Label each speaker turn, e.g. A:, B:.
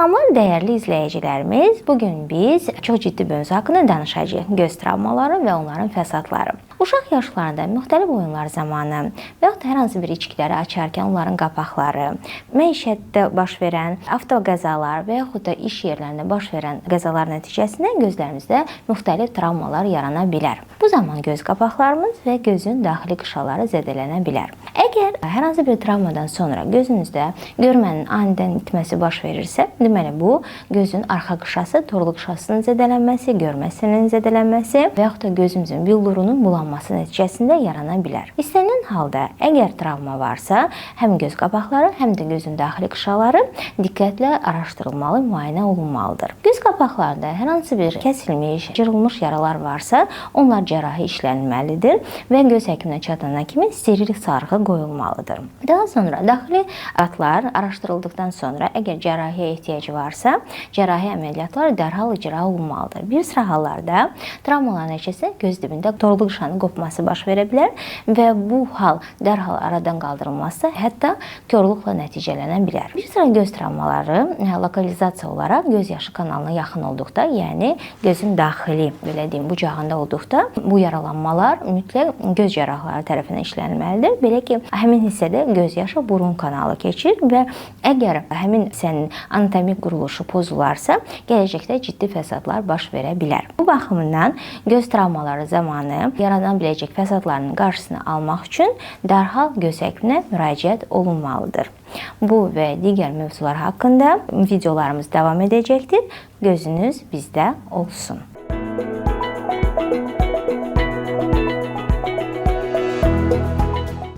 A: Salamlar dəyərli izləyicilərimiz. Bugün biz çox ciddi bir mövzu haqqında danışacağıq. Göz travmaları və onların fəsadları. Uşaq yaşlarında müxtəlif oyunlar zamanı və yaxud da hər hansı bir içkiləri açarkən onların qapaqları, məişətdə baş verən avtoqəzalar və yaxud da iş yerlərində baş verən qəzalar nəticəsində gözlərimizdə müxtəlif travmalar yarana bilər. Bu zaman göz qapaqlarımız və gözün daxili qışaları zədələnə bilər. Əgər hər hansı bir travmadan sonra gözünüzdə görmənin anidən itməsi baş verirsə, deməli bu gözün arxa qışası, torlu qışasının zədələnməsi, görməsinin zədələnməsi və yaxud da gözümüzün billurunun bulanması nəticəsində yarana bilər. İstənilən halda əgər travma varsa, həm göz qapaqları, həm də gözün daxili qışaları diqqətlə araşdırılmalı, müayinə olunmalıdır. Göz qapaqlarında hər hansı bir kəsilmiş, cırılmış yaralar varsa, onlar cərrahi işlənilməlidir və göz həkiminə çatana kimi steril sarğı qoyulmalıdır. Daha sonra daxili qatlar araşdırıldıqdan sonra əgər cərrahiyə ehtiyacı varsa, cərrahi əməliyyatlar dərhal icra olunmalıdır. Bir sıra hallarda travmalar nəticəsində göz dibində torlu qışanın qopması baş verə bilər və bu hal dərhal aradan qaldırılmazsa, hətta korluqla nəticələnə bilər. Bir sıra göz travmaları lokalizasiya olaraq göz yaşı kanalına yaxın olduqda, yəni gözün daxili, belə deyim, bucağında olduqda bu yaralanmalar mütləq göz cərrahları tərəfindən işlənilməlidir. Belə ki, həmin hissədə göz yaşı burun kanalı keçir və əgər həmin hissənin anatomik quruluşu pozularsa, gələcəkdə ciddi fəsadlar baş verə bilər. Bu baxımdan göz travmaları zamanı yarana biləcək fəsadların qarşısını almaq üçün dərhal göz həkiminə müraciət olunmalıdır. Bu və digər mövzular haqqında videolarımız davam edəcəkdir. Gözünüz bizdə olsun.